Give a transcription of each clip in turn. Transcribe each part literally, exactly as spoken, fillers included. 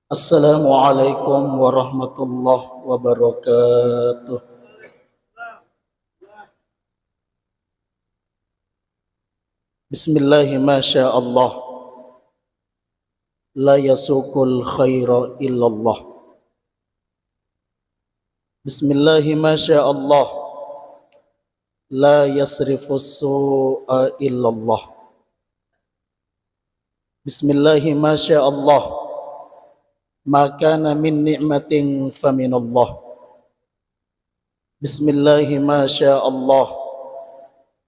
Assalamualaikum warahmatullahi wabarakatuh. Bismillahi masya Allah. La yasuqul khaira illallah. Bismillahi masya Allah. La yasrifus su'a illallah. Bismillahi masya Allah. Ma kana min ni'matin faminallah. Bismillahi masya Allah.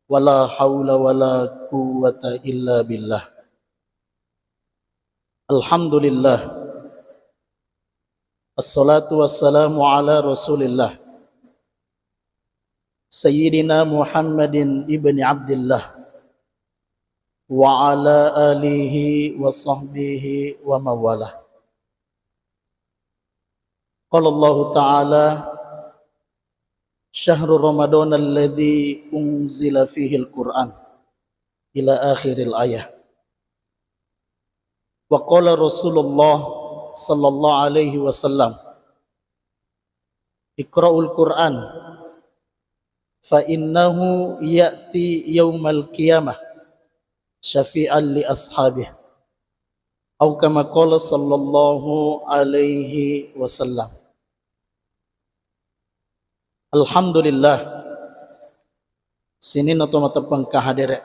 Wala haula wala quwwata illa billah. Alhamdulillah. Assalatu wassalamu ala Rasulillah. Sayyidina Muhammadin ibni Abdillah. Wa ala alihi wa sahbihi wa mawalah. Qala Allahu ta'ala, "Syahru Ramadan alladzi unzila fihil Qur'an," ila akhiril ayah. Wa qala Rasulullah sallallahu alaihi wasallam, "Iqra'ul Qur'an, fa innahu ya'ti yaumal qiyamah syafi'an li ashabih." Au kama qala sallallahu alaihi wasallam. Alhamdulillah. Sininna to mateppeng kahadere.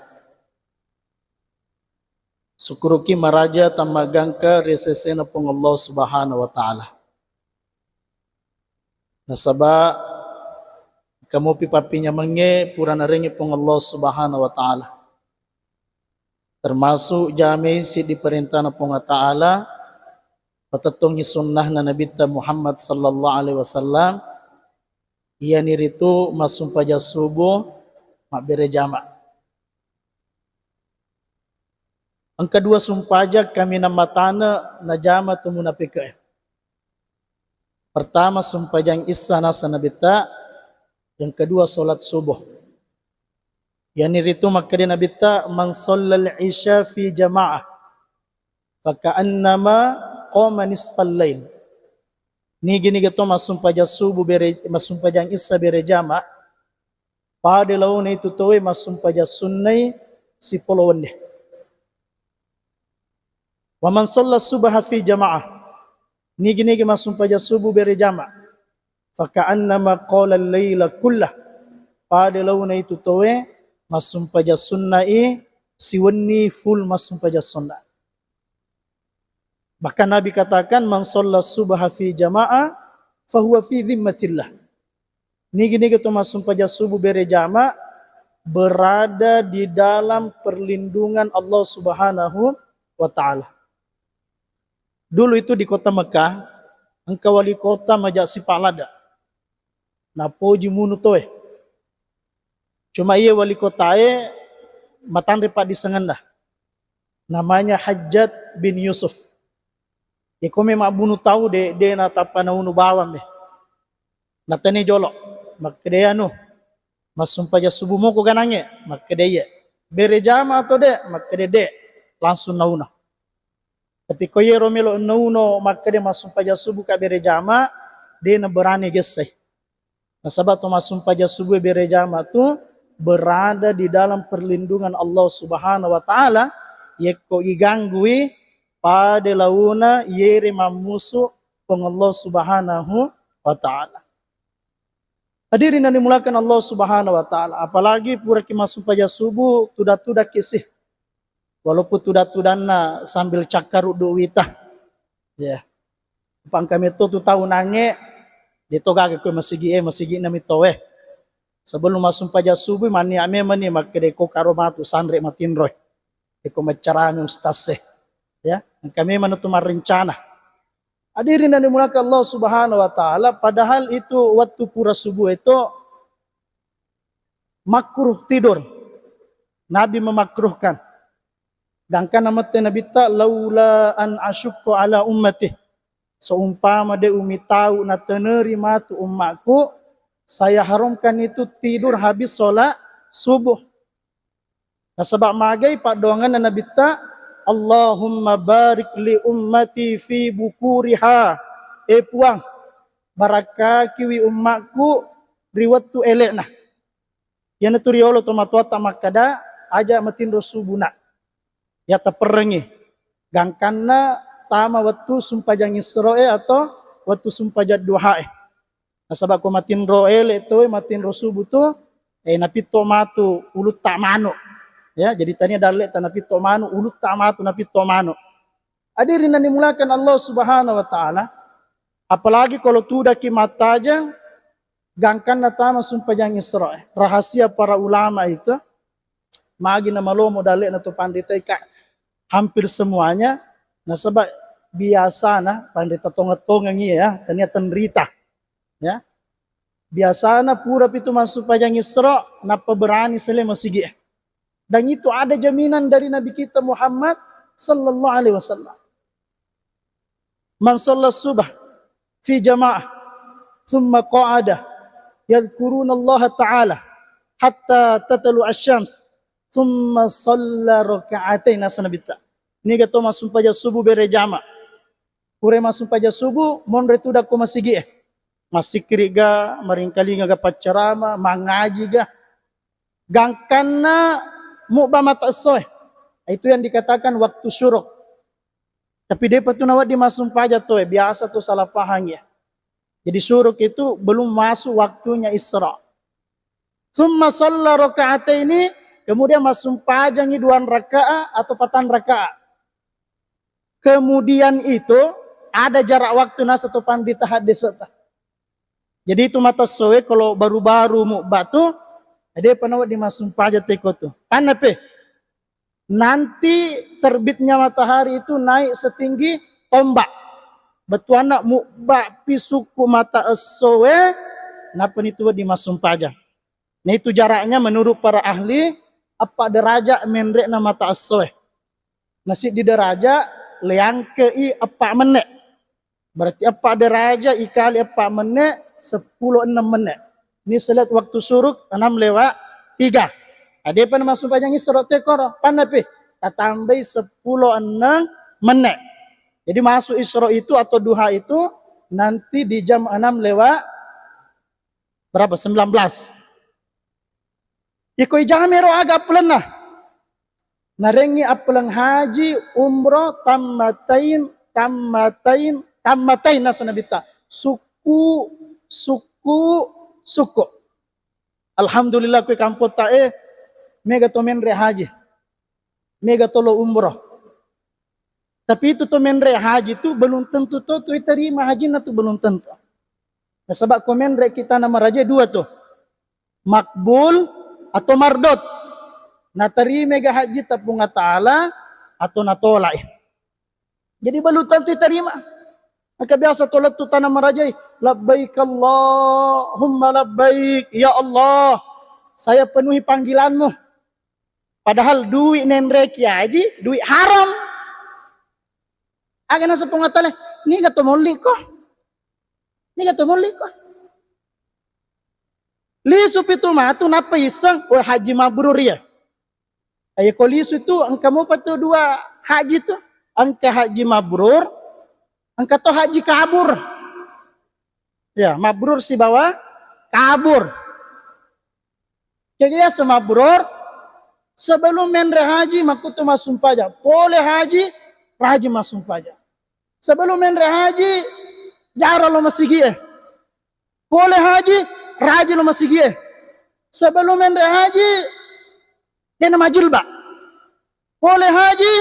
Sukkuruki maraja tammagangka ri sesena Puang Allah Subhanahu wa Ta'ala. Nasaba kamopi pappinyamengnge pura narengngi Puang Allah Subhanahu wa Ta'ala. Termasuk jamai siddi perintana Puang Allah Ta'ala, patettongngi sunnahna Nabitta Muhammad sallallahu alaihi wasallam, iyaniritu massumpajang subuh mabbere jama. Engka dua sumpajang kaminang matana najama tu munafike. Pertama, sumpajang issa naseng Nabitta, yang kedua, salat subuh. Yaniritu makkeda Nabitta, "Man shallal isya fi jama'ah, faka'annama qama nisfal lail." Nigi-nigi to massumpajang subuh bere, massumpajang issa bere jama, pada laona itu towe massumpajang sunnai sipolo wenni. "Wa man shalla subha fi jama'ah." Nigi-nigi massumpajang subuh bere jama, "Faka'annama qala al-laila kullah." Pada laona itu towe massumpajang sunnai siwenni full massumpajang sunna. Bahkan Nabi katakan, "Man shalla subha fi jama'ah fahuwa fi dhimmatillah." Nigi-nigi to massumpajang subuh bere jama berada di dalam perlindungan Allah Subhanahu wa Ta'ala. Dulu itu di kota Mekah, engka wali kota maja sipalada. Napoji munu toe. Cuma iye wali kotae matanre paddisengenna. Namanya Hajjat bin Yusuf. Iko me mabbunu tau de, de natappa naunu bawang me. Natani jolo. Makkeda anu, massumpajang subuh moko ganangnge? Makkeda iye. Bere jama atau de? Makkeda de. Langsung nauna. Tapi ko iyero melo nauno makkeda massumpajang subuh ka bere jama, de naberani gessai. Nasaba to massumpajang subuh bere jama tu berada di dalam perlindungan Allah Subhanahu wa Ta'ala. Yekko iganggui, pada launa yere mammusu Puang Allah Subhanahu wa Ta'ala. Hadirin yang dimuliakan Allah Subhanahu wa Ta'ala, apalagi puraki massumpajang subuh, tuda-tuda kisi. Walaupun tuda-tudanna sambil cakkaruddu wita. Ya. Pangkami to tu tau nange, de to gaga ko masigi e, masigi nami to e. Sebelum massumpajang subuh, mani ame mani makkeda ko karo matu sanre matinroi. Eko maccarami ustaz e. Ya, engka memang tu marencana. Hadirin yang dimuliakan Allah Subhanahu wa Ta'ala, padahal itu waktu pura subuh itu makruh tidur. Nabi memakruhkan. Gangkana mette Nabitta, "Laula an asyukku ala ummati." Seumpama de umitau nateneri matu ummaku, saya haramkan itu tidur habis sholat subuh. Nasaba magai paddoanganna Nabitta, Allahumma barik li ummati fi bukuriha. Eh Puang, barakkakiwi ummakku ri wettu ele'na. Iyanatu riolo tomatoatta makkada, aja matinro subuna. Ya taperrengi. Gangkanna tama wettu sumpajang Isra'e atau wettu sumpajang duha'e. Nasaba ko matinro ele to, matinro subu tu, eh, napitto matu ulutta manu. Ya, jadi tania dalle ta napitto manu, ulutta matu napitto manu. Hadirin yang dimuliakan Allah Subhanahu wa Ta'ala, apalagi kalau tudaki mattajang, gangkanna tama sumpajang Isra. Rahasia para ulama itu, magi na malomo dalle'na to panrita ika hampir semuanya, nasaba biasana panrita tonga-tonga ngi ya, tania tenrita. Ya. Biasana pura pitu massumpajang Isra, nappa berani sele masigi. Dan itu ada jaminan dari Nabi kita Muhammad sallallahu alaihi wasallam. Man shalla subha fi jama'ah, thumma qa'ada yadhkurunallaha ta'ala hatta tatlu asy-syams, thumma shalla raka'atain, nasa Nabitta. Niga to massumpajang subuh bere jama. Pura massumpajang subuh, monro tudakko masigi e. Massikkiri ga, maringkalinga ga paccarama, mangaji ga. Gangkanna mubba mata essoe. Itu yang dikatakan waktu syuruk. Tapi depa tu nawedding massumpajang toe, biasa tu salah paham ya. Jadi syuruk itu belum masuk waktunya Isra. Thumma shalla raka'ataini, kemudian massumpajangi dua rakaat atau patang rakaat. Kemudian itu ada jarak waktu nasa to panrita haddeseta. Jadi itu mata essoe kalau baru-baru mubba tu, depa nawedding massumpajang teko tu. Panna pe, nanti terbitnya matahari itu naik setinggi tombak. Bettuanna mubba pi sukku mata essoe, nappa ni tu wedding massumpajang. Nah, itu jaraknya menurut para ahli, eppa derajat menre'na mata essoe. Nah, siddi derajat leangke'i eppa menne. Berarti eppa derajat ikali eppa menne, seppulo ennem menne. Ini selet waktu syuruk enam lewat tiga. Nah, depa na massumpajang Isra tekoro, panna pi, tatambai seppulo ennem menne. Jadi masuk Isra itu atau duha itu nanti di jam enam lewat berapa? Sembilan belas. Iko ijamai ro aga appelenna. Narengngi appeleng haji, umroh, tammatain, tammatain, tammatain nasa Nabitta. Sukku, sukku, sukku. Alhamdulillah, kue kampotta e, mega to menre haji. Mega to lo umroh. Tapi itu to menre haji tu belum tentu to, tu terima hajinna tu belum tentu. Nasaba ko menre kita nama raja dua tu. Makbul atau mardot. Naterima ga haji ta Puang Ta'ala atau natolak. Jadi belum tentu terima. Maka biasa to lettu tana marajai, "Labbaik Allahumma labbaik, ya Allah, saya penuhi panggilanmu." Padahal duit nenreki haji, duit haram. Aga nasa Puang Ta'ala, niga to molliko? Niga to molliko? Lisu pitu matu nappa isseng, oh, haji mabrur ya. Ayo ko lisu itu engka mopa tu dua haji tu. Engka haji mabrur, engka to haji kabur. Ya, mabrur sibawa kabur. Kegaya mabrur, sebelum menre haji, makutu massumpajang. Pole haji, raji massumpajang. Sebelum menre haji, jara lo masigi e. Pole haji, raji lo masigi e. Sebelum menre haji, dena majilba. Pole haji,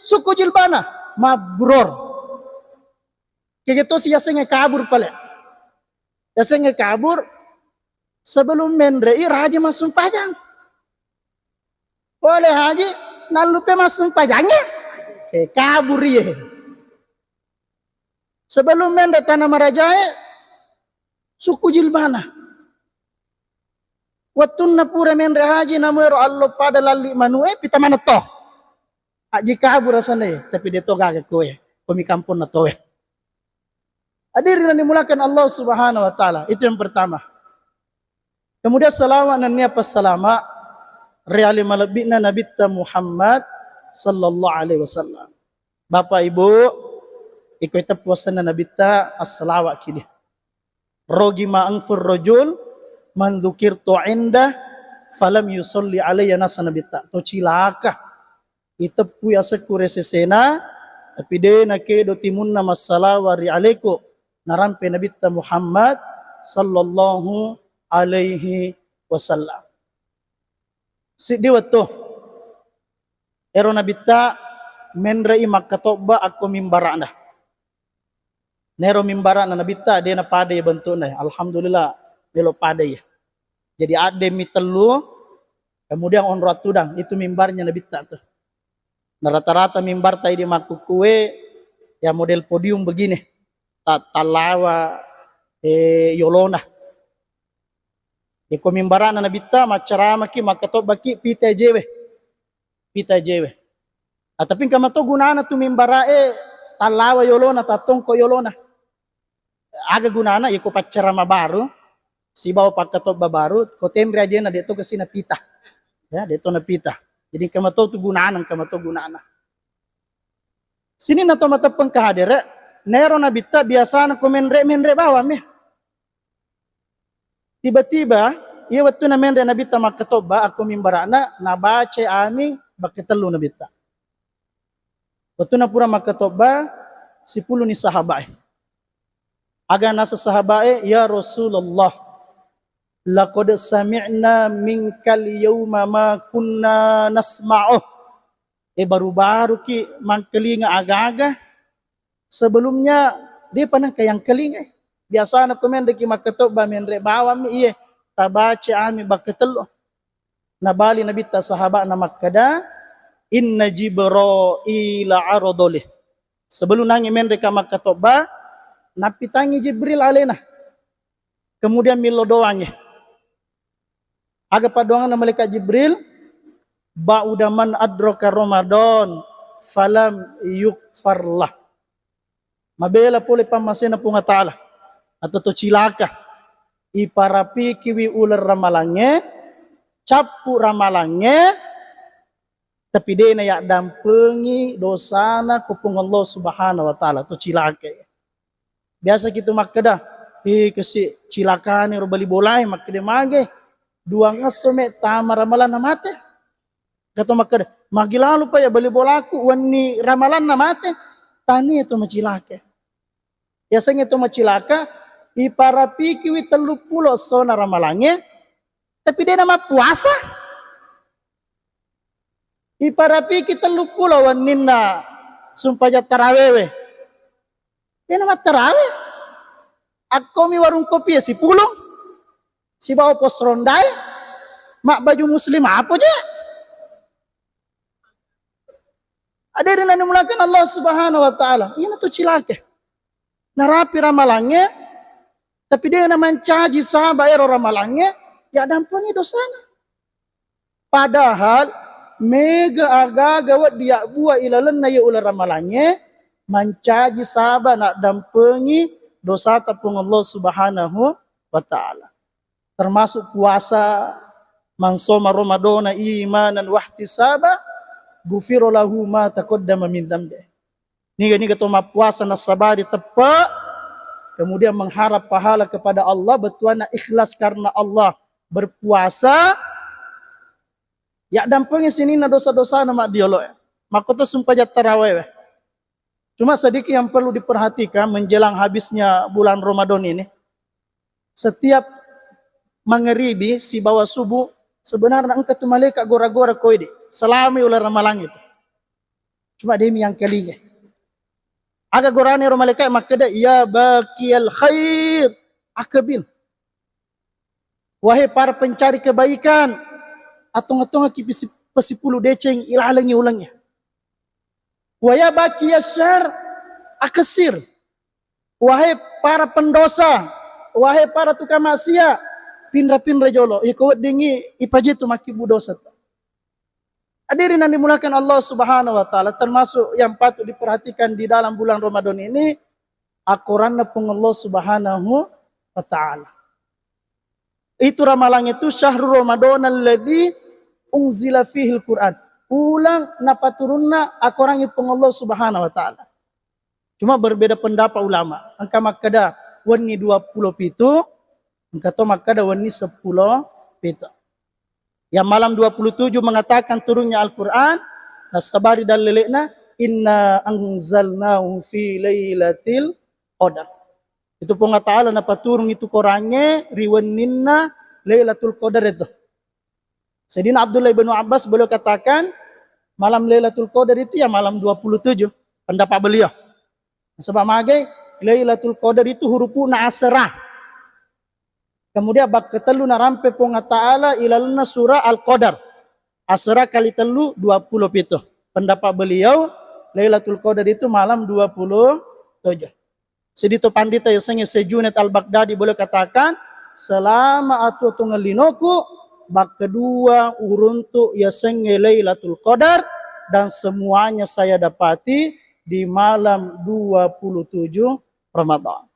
sukku jilbana, mabrur. Kegetosi yasengnge kabur pale. Yasengnge kabur, sebelum menre i raji massumpajang. Pole haji, nallupe massumpajang ya. Eh, kabur ye. Sebelum menre tana marajae, sukku jilbana. Wettunna pura menre haji, namuero allo pada lalli manue, pita manetto. Haji kabur rasana, tapi de to gaga koe, komi kamponna toe. Hadirin yang dimuliakan Allah Subhanahu wa Ta'ala, itu yang pertama. Kemudian salawat nennia passalama ri ale malebbi'na Nabitta Muhammad sallallahu alaihi wasallam. Bapak Ibu, iko teppu asenna Nabitta, assalawa kidi. Rogi ma anfur rajul man dzukirtu inda falam yusalli alayya, nasa Nabitta. To cilaka. Iteppui asekku ri sesena, tapi de nakedo timunna massalawa ri aleku, narampe Nabitta Muhammad sallallahu alaihi wasallam. Siddi wettu, ero Nabitta menre'i makkatobba akko mimbara'na. Nero mimbara'na Nabitta de napadai bentukna. Alhamdulillah, melo padai. Jadi adde mi tellu, kemudian onro attudang, itu mimbarnya Nabitta tuh. Nah, rata-rata mimbar tai di makkukkue ya model podium begini. Ta-, tallawa, eh, yolona. Iko mimbara'na Nabitta maccaramaki, makkatobbaki pita jewe. Pita jewe. Ah, tapi engka mato gunana tu mimbara'e tallawa yolona, tattongko yolona. Aga gunana? Iko paccarama baru sibawa pakkatobba baru, ko tenre ajena de to kesina pita. Ya, de to na pita. Jadi engka mato tu gunana, engka mato gunana. Sininna to mateppeng kahadere, nero Nabitta biasana ko menre-menre bawang mi. Tiba-tiba, iya wettunna menre Nabitta makkatobba akko mimbara'na, nabaca amin bakke tellu Nabitta. Wettunna pura makkatobba, sipuluni sahabae. Aga nasa sahabae, "Ya Rasulullah, laqad sami'na minkal yauma ma kunna nasma'u." Eh, baru-baruki mangkalinga aga-aga, sebelumnya de pa nengka yang kalinga. Biasana ko menreki makkatobba menre bawang mi, iye, tabaca ami bakke tellu. Nabali Nabitta sahaba'na makkeda, "Inna Jibrila aradoli." Sebelum nangi menreka makkatobba, nappitangi Jibril alena. Kemudian millo doangi. Aga paddoanganna malaikat Jibril? "Ba'uda man adraka Ramadan falam yughfarlah." Mabela pole pammasena Puang Ta'ala atau to cilaka. Iparapikiwi uleng ramalangnge, cappu ramalangnge, tapi dena yaddampengi dosana ko Puang Allah Subhanahu wa Ta'ala, to cilaka. Biasa kitu makkeda, "Eh, kesi cilakani ro bali bolae," makkeda mage, "Duang esso me tama ramalanna mate." Gato makkeda, "Magi lalu pa ya bali bolaku wenni ramalanna mate." Tania to macilaka. Yasengnge to macilaka, iparapikiwi telluppulo essona ramalangnge, tapi dena mappuasa. Iparapiki telluppulo wenninna sumpajang tarawewe. Dena mattarawe. Akkomi warung kopi ya sipulung. Sibawa pos rondae. Mabbaju muslim apa je? Hadirin yang dimuliakan Allah Subhanahu wa Ta'ala. Iyana tu cilaka. Narapi ramalangnge, tapi dena mancaji saba ero ramalangnge, ya dampengi dosana. Padahal mega aga-aga wedding yabbua ilalenna ye uleng ramalangnge, mancaji saba naddampengi dosata Puang Allah Subhanahu wa Ta'ala. Termasuk puasa, "Man shoma Ramadana imanan wahtisaba, ghufira lahu ma taqaddama min dzambi." Niga-niga to mappuasa nassabari teppe, kemudian mengharap pahala kepada Allah, bettuanna ikhlas karena Allah, berpuasa, yaddampengi sininna dosa-dosana maddioloe. Makkoto sumpajang tarawewe. Cuma sedikit yang perlu diperhatikan menjelang habisnya bulan Ramadan ini. Setiap mangeribi sibawa subuh, sebenarnya engka tu malaika gora-gora koidi. Selama uleng ramalang itu. Cuma demi yang kalinya. Aga gorane ro malaika makkeda, "Ya baqiyal khair, aqbil." Wahai para pencari kebaikan, atong-atongaki pisi-, pesipulu deceng ilalengi ulengnya. "Wa ya baqiyas syar, aqsir." Wahai para pendosa, wahai para tukang maksiat, pinra-pinra jolo. Iko weddingi ipajitu makkibbu dosa. Hadirin yang dimuliakan Allah Subhanahu wa Ta'ala, termasuk yang patut diperhatikan di dalam bulan Ramadan ini, akoranna Puang Allah Subhanahu wa Ta'ala. Itu ramalang itu, "Syahru Ramadan alladzi unzila fihil Quran." uleng napaturunna akorangngi Puang Allah Subhanahu wa Ta'ala. Cuma berbeda pendapat ulama. Engka makkeda wenni dua puluh pitu, engka to makkeda wenni seppulo pitu. Yang malam dua puluh tujuh mengatakan turunnya Al-Quran, nasabari dalle'na, "Inna anzalnahu fi lailatil qadar." Itu Puang Allah Ta'ala napaturung itu Korangnge ri wenninna Lailatul Qadar itu. Sayyidina Abdullah bin Abbas beliau katakan, malam Lailatul Qadar itu ya malam dua puluh tujuh. Pendapat beliau. Sebab magai Lailatul Qadar itu hurupu'na asera. Kemudian bak ketellu narampe Puang Allah Ta'ala ilalenna surah Al-Qadar. Asera kali tellu, dua puluh pitu. Pendapat beliau, Lailatul Qadar itu malam dua puluh tujuh. Sedito pandita yasengnge Syekh Junaid Al-Baghdadi boleh katakan, selama atuo-tuongeng linoku, bak kedua uruntu yasengnge Lailatul Qadar, dan semuanya saya dapati di malam dua puluh tujuh Ramadan.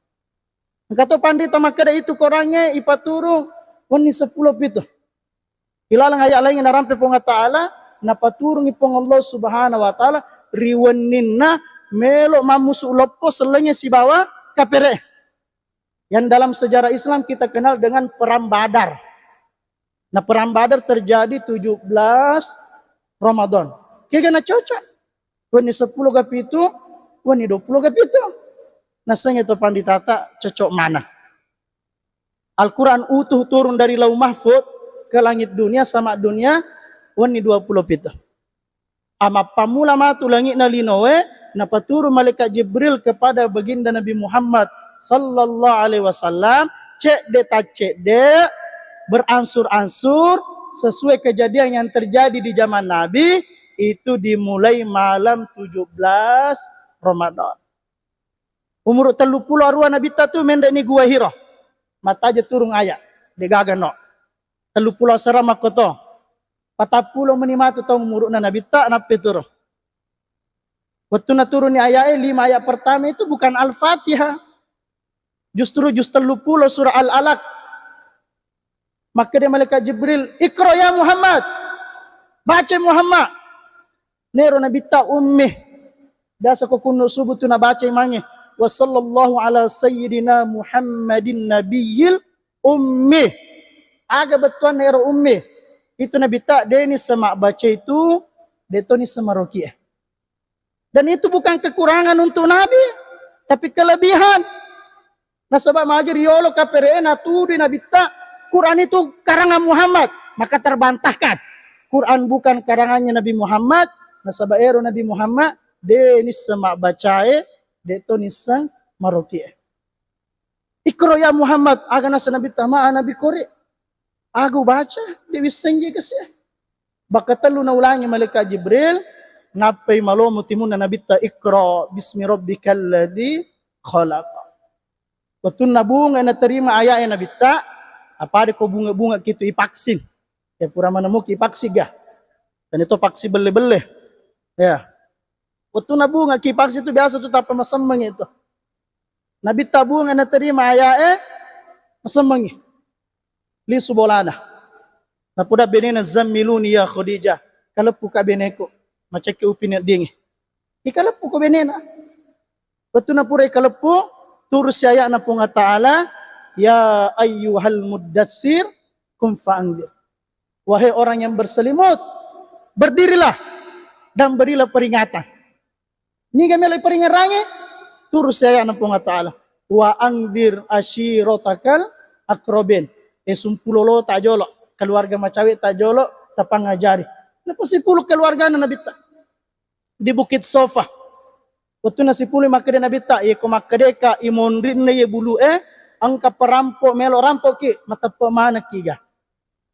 Engka to pandita makkeda itu Korangnge ipaturung wenni seppulo pitu. Ilaleng ayat laingnge narampe Puang Allah Ta'ala, napaturungi Puang Allah Subhanahu wa Ta'ala ri wenninna melo mammusu loppo sellengnge sibawa kapere. Yang dalam sejarah Islam kita kenal dengan Perang Badar. Nah, Perang Badar terjadi tujuh belas Ramadan. Kega na cocok? Wenni seppulo ga pitu, wenni dua puluh ga pitu. Nasengnge to panditata cocok mana. Al-Quran utuh turun dari Lauh Mahfud ke langit dunia, sama dunia, wenni dua puluh pitu. Amappammula matu langi'na linoe, napaturun malaikat Jibril kepada baginda Nabi Muhammad sallallahu alaihi wasallam, cedde taccedde, berangsur-angsur, sesuai kejadian yang terjadi di zaman Nabi, itu dimulai malam tujuh belas Ramadan. Umuru telluppulo arua Nabitta tu menre' ni Gua Hira. Mattaja turung aya', de'gaga no. Telluppulo asera makkoto. Patappulo meni matu taung umuru'na Nabitta, nappai turung. Wettunna turunni aya'e, lima ayat pertama itu bukan Al-Fatihah. Justru juz telluppulo surah Al-Alaq. Makkeda malaikat Jibril, "Iqra ya Muhammad." Baca Muhammad. Nero Nabitta ummi. Biasa ko kunnu subuh tu nabaca imangnge, "Wa sallallahu ala sayyidina Muhammadin nabiyil ummi." Aga bettuanna ero ummi? Itu Nabitta deni sama baca itu, detoni sama rokie. Dan itu bukan kekurangan untuk Nabi, tapi kelebihan. Nasaba magi riolo kapere' e natudui Nabitta, Quran itu karangan Muhammad, maka terbantahkan. Quran bukan karangannya Nabi Muhammad, nasaba ero Nabi Muhammad de' nisseng mabbacae, de' to nisseng marokie. Iqra ya Muhammad, aga naseng Nabitta, ma ana biqari'. Aga ubaca, de' wissengngi kasi. Baka tellu naulangi malaikat Jibril, nappai malomo timunna Nabitta, "Iqra bismi rabbikal ladzi khalaq." Wettunna bunga naterima aya'e Nabitta, apa de' ko bunga-bunga kitu ipaksin. Ya pura manemuki ipaksi ga. Dan itu paksi belle-belle. Ya. Wettunna bunga ki paksi tu biasa tu tappa masemmengi tu. Nabitta bunga naterima aya'e, masemmengi. Lisu bolana. Napoda benena, "Zammiluni ya Khadijah." Kaleppu ka beneku. Macekki upi neddingi. Ikaleppu ko benena. Wettunna pura ikaleppu, turusi aya'na Puang Ta'ala, "Ya ayyuhal muddatsir, qum fa'anzir." Wahai orang yang berselimut, berdirilah dan berilah peringatan. Niga melo iparingerangi? Turusi aya'na Puang Ta'ala. "Wa anzir ashiratakal aqrabin." E, sumpulolota jolo, keluarga macawe'ta jolo, tapangajari. Nappa sipulu keluargana Nabitta di Bukit Sofa. Wettunna sipulu makkeda Nabitta, "Iye ko makkedaka imonrinna iye bulu'e, engka perampo melo rampoki, mateppe manekki ga."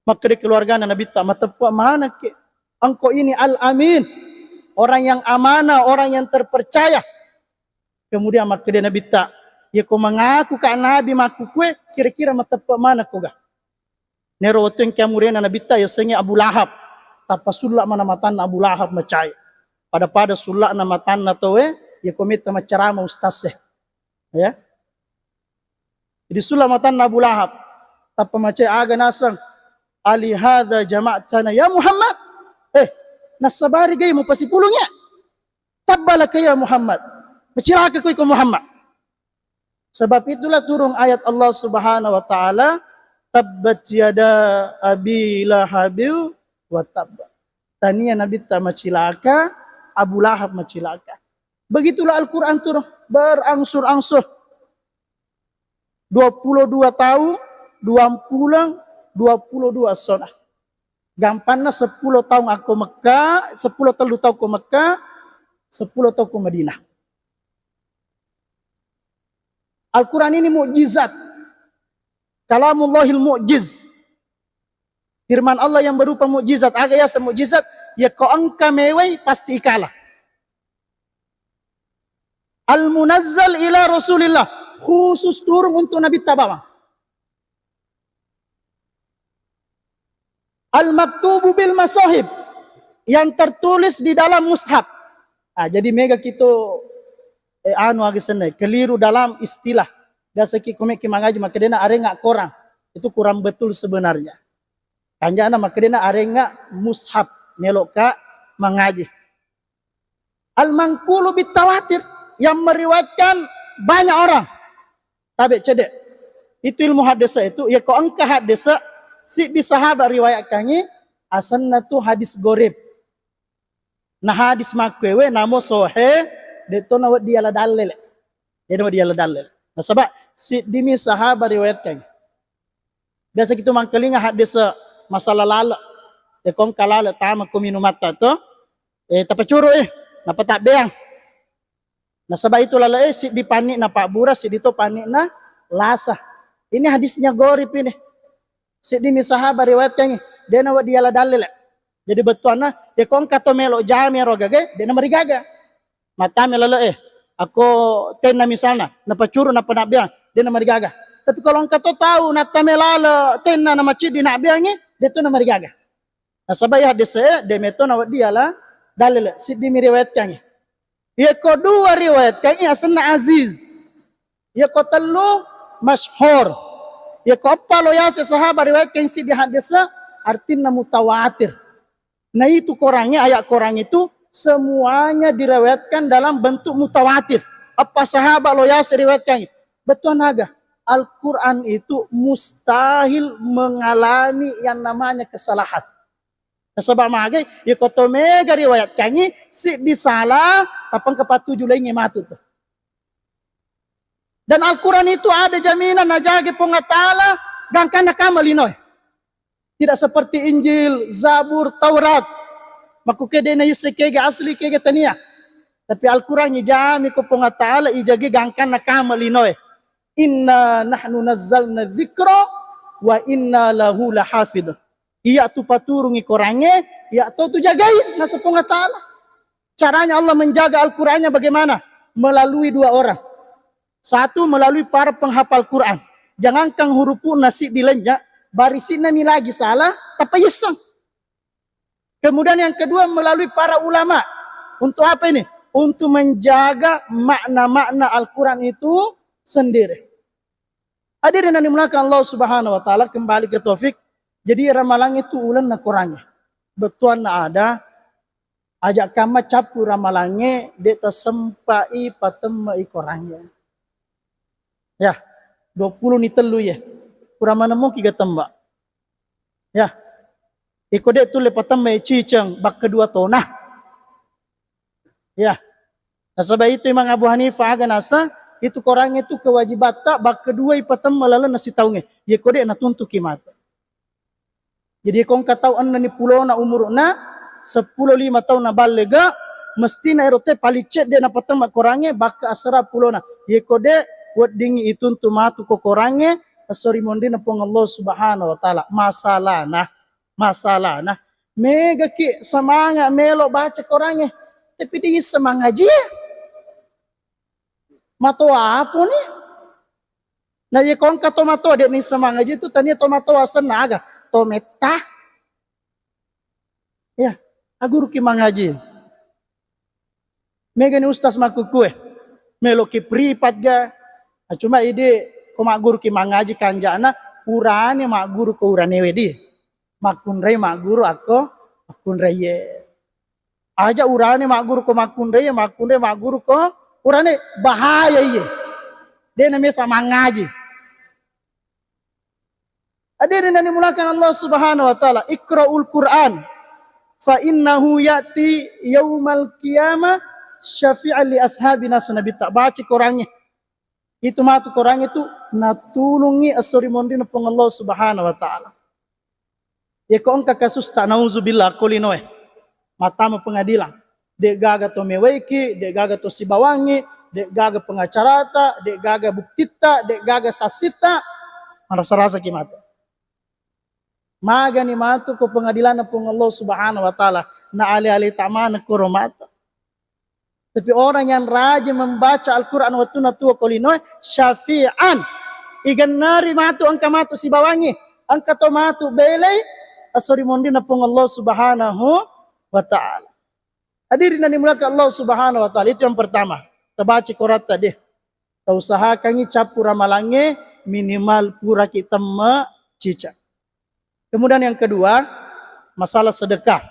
Makkeda keluargana Nabitta, "Mateppe manekki. Engkau ini Al-Amin, orang yang amanah, orang yang terpercaya." Kemudian makkeda Nabitta, "Iye ko mengaku ka nabi makkukue, kira-kira mateppe manekko ga?" Nero wettu engka murena Nabitta yasengnge Abu Lahab. Tappa sulla mana matanna Abu Lahab macai. Pada-pada sulla'na matanna tauwe, iye ko metta maccarama ustazze. Ya. Jadi sulla matanna Abu Lahab. Tappa macai, aga naseng, "Alihadza jama'tana ya Muhammad?" Eh, Nassabari gai mupasipulung ya. Tabbalaka ya Muhammad. Macilaka ko iko Muhammad. Sebab itulah turun ayat Allah Subhanahu wa Ta'ala, "Tabbat yada Abi Lahabil wa tabba." Tania Nabitta macilaka, Abu Lahab macilaka. Begitulah Al-Quran turun, berangsur-angsur. Dua puluh dua tahun, dua pulang, dua puluh dua sona. Gampanna sepuluh tahun aku Mekah, sepuluh tellu tahun ku Mekah, sepuluh tahun ku Madinah. Al-Quran ini mukjizat. Kalamullahil mu'jiz. Firman Allah yang berupa mukjizat. Aga yaseng mukjizat? Ya ko engka mewai pasti ikala. Al-munazzal ila Rasulillah. Khusus turun untuk Nabi Tabawang. Al-maktubu bil masahib, yang tertulis di dalam mushaf. Ah, jadi mega kito, eh, anu aga senna, keliru dalam istilah. Biasa ki komeki mangaji, makkedena arenga korang. Itu kurang betul sebenarnya. Kanjana makkedena arenga mushaf, meloka mangaji. Al-manqulu bitawatir, yang meriwayatkan banyak orang. Tabe cedde. Itu ilmu haddese itu, ya ko engka haddese, siddi sahabat riwayatkangi, asenna tu hadis gorib. Na hadis makkuewe namo sohe, de to na weddi ala dallele. De na weddi ala dallele. Nasaba siddimi sahabat riwayatkangi. Biasa kitu mangkalinga haddese masalah lale. Ya ko engka lale tama ko minumatta to. Eh, tapacuru, eh, napatabbeang. Nasaba itu lalo, eh, siddi panni'na pabbura, siddi to panni'na lasa. Ini hadisnya gorib ini. Siddimi sahabat riwayatkangi, dena weddi ala dallele. Jadi bettuanna, ya ko engka to melo jami ero gage, dena marigaga. Matame lalo, eh, ako tenna misalna, napacuru napanabbeang, dena marigaga. Tapi kalau engka to tau natame lalo tenna na maciddi nabbeangi, de to na marigaga. Nasaba iya haddese e, de metto na wedding ala dalil, siddi mi riwayatkangngi. Iya ko dua riwayatkangngi asenna aziz. Iya ko tellu masyhur. Iya ko eppa lo yase sahaba riwayatkangngi siddi haddese, artinna mutawatir. Nah itu Korangnge, ayat Korang itu semuanya diriwayatkan dalam bentuk mutawatir. Eppa sahaba lo yase riwayatkangngi. Bettuanna aga? Al-Quran itu mustahil mengalami yang namanya kesalahan. Nasaba magai, iya ko to mega riwayatkangngi, siddi sala, tappa engka pattuju laingnge matu tu. Dan Al-Quran itu ada jaminan najagai Puang Allah Ta'ala, gangkanna kama linoe. Tidak seperti Injil, Zabur, Taurat. Makkuke de naisseng kega asli, kega tania. Tapi Al-Quran ijami ko Puang Allah Ta'ala, ijagai gangkanna kama linoe. Inna nahnu nazzalna dzikra wa inna lahu lahafidh. Iya tu paturungi Korangnge, iya to tu jagai, naseng Puang Allah Ta'ala. Caranya Allah menjaga Al-Qurannya bagaimana? Melalui dua orang. Satu, melalui para penghafal Quran. Jangankan hurufu'na siddi lenya, barisi'na mi lagi salah, tappa yisseng. Kemudian yang kedua, melalui para ulama. Untuk apa ini? Untuk menjaga makna-makna Al-Quran itu sendiri. Hadirin yang dimuliakan Allah Subhanahu wa Ta'ala, kembali ke topik. Jadi, ramalang itu ulenna Korangnge. Bettuanna ada, aja kamma cappu ramalangnge, de tasempai patemme'i Korangnge. Ya, dua puluh ni tellu ye. Kurang manemmoki ga temma. Ya. Iko de tulle patemme'i ciceng bakka dua tona. Ya. Nasaba itu Imam Abu Hanifah aga nasa, itu Korangnge tu kewajibatta bakka dua ipatemme lalenna sitaungnge. Ye ko de natuntuki mate. Jadi ko engka tau enneng ni pulona umuru'na, seppulo lima taung naballega, mestina ero te paling cedde napatemme Korangnge bakka asera pulona. Ye ko de, weddingngi ituntu matu ko Korangnge, esso ri monrinna Puang Allah Subhanahu wa Ta'ala. Masalahna, masalahna, megaki semangat melo baca Korangnge, tapi de isseng mangaji. Matoa aponi? Na ye ko engka to matoa de naisseng mangaji tu, tania to matoa asenna aga? To metta. Ya, agguruki mangaji. Megani ustaz makkukue, meloki privat ga? Ah, cuma idi ko magguruki mangaji kanjana, urane magguru ko uranewe di. Makkunrai magguru akko makkunraiye. Aja urane magguru ko makkunrai, makkunrai magguru ko urane, bahaya iye. De' namesa mangaji. Hadirin yang dimuliakan Allah Subhanahu wa Ta'ala, "Iqra'ul Qur'an fa innahu ya'ti yaumal qiyamah syafi'an li ashabi nas." Nabitta, baca Korangnge. Itu matu Korangnge tu natulungngi esso ri monrinna Puang Allah Subhanahu wa Ta'ala. Yeko engka kasus ta, nauzubillah, ko linoe mattama pengadilan, de' gaga to mewaiki, de' gaga to sibawangngi, de' gaga pengacarata, de' gaga buktitta, de' gaga sassitta, marasa-rasaki matu. Magani matu ko pengadilanna Puang Allah Subhanahu wa Ta'ala, na ale-ale ta maneng koro matu. Tapi orang yang rajin membaca Al-Quran wettunna tuo ko linoe, syafi'an, igennari matu, engka matu sibawangngi, engka to matu belei esso ri monrinna Puang Allah Subhanahu wa Ta'ala. Hadirin yang dimuliakan Allah Subhanahu wa Ta'ala, itu yang pertama. Tabaca Koratta de'. Tausahakangngi cappu ramalangnge, minimal puraki temme cicak. Kemudian yang kedua, masalah sedekah.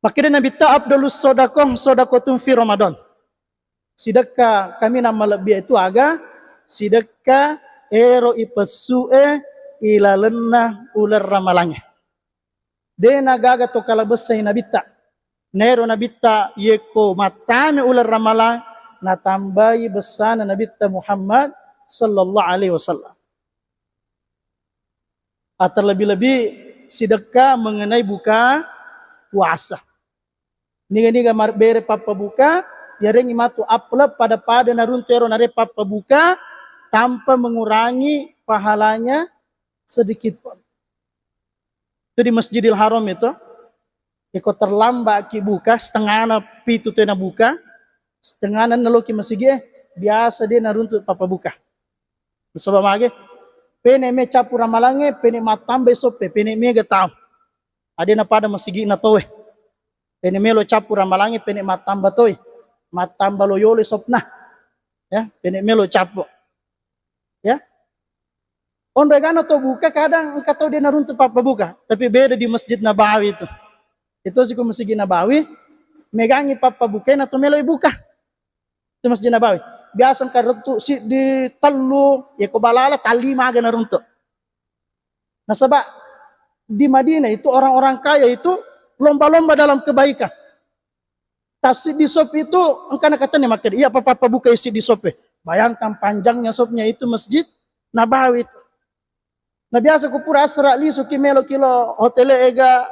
Makkeda Nabitta, "Afdalus sodakoh sodakotun fi Ramadan." Sidekka kaminang malebbi itu aga? Sidekka ero ipessu'e ilalenna uleng ramalangnge. De' nagaga to kalabessai Nabitta. Naero Nabitta yeko mattame uleng ramalang, natambai bessana Nabitta Muhammad sallallahu alaihi wasallam. Ah, terlebih-lebih sidekka mengenai buka puasa. Niga-niga mar-, bere pappabuka, yarengngi matu apple pada-pada naruntu ero nare pappabuka tanpa mengurangi pahalanya sedikit pun. Itu di Masjidil Haram itu, iko terlambat ki buka, setengahna pitu tu nabuka, setengahna naloki masigi, eh, biasa de' naruntu pappabuka. Nasaba mage, pene' me cappu ramalangnge, pene' mattambai soppe, pene' mega tau. Ade' napada masigina towe. Pene' melo cappu ramalangnge, pene' mattamba toi. Mattamba lo yolo sopna. Ya, pene' melo cappu. Ya. Onro egana to buka, kadang engka to de' naruntu pappabuka, tapi beda di Masjid Nabawi itu. Itu siko Masjid Nabawi, megangngi pappabukae na to melo buka. Itu Masjid Nabawi. Biasa engka runtu siddi, tellu, ya ko balala tallima aga naruntu. Nasaba di Madinah itu orang-orang kaya itu lomba-lomba dalam kebaikan. Tassiddi sop itu engka nakatenni makkeda, iya pappabuka siddi soppe. Bayangkan panjangnya sopnya itu Masjid Nabawi itu. Na biasa ku pura asra lisu ki melo ki lo hotel ega,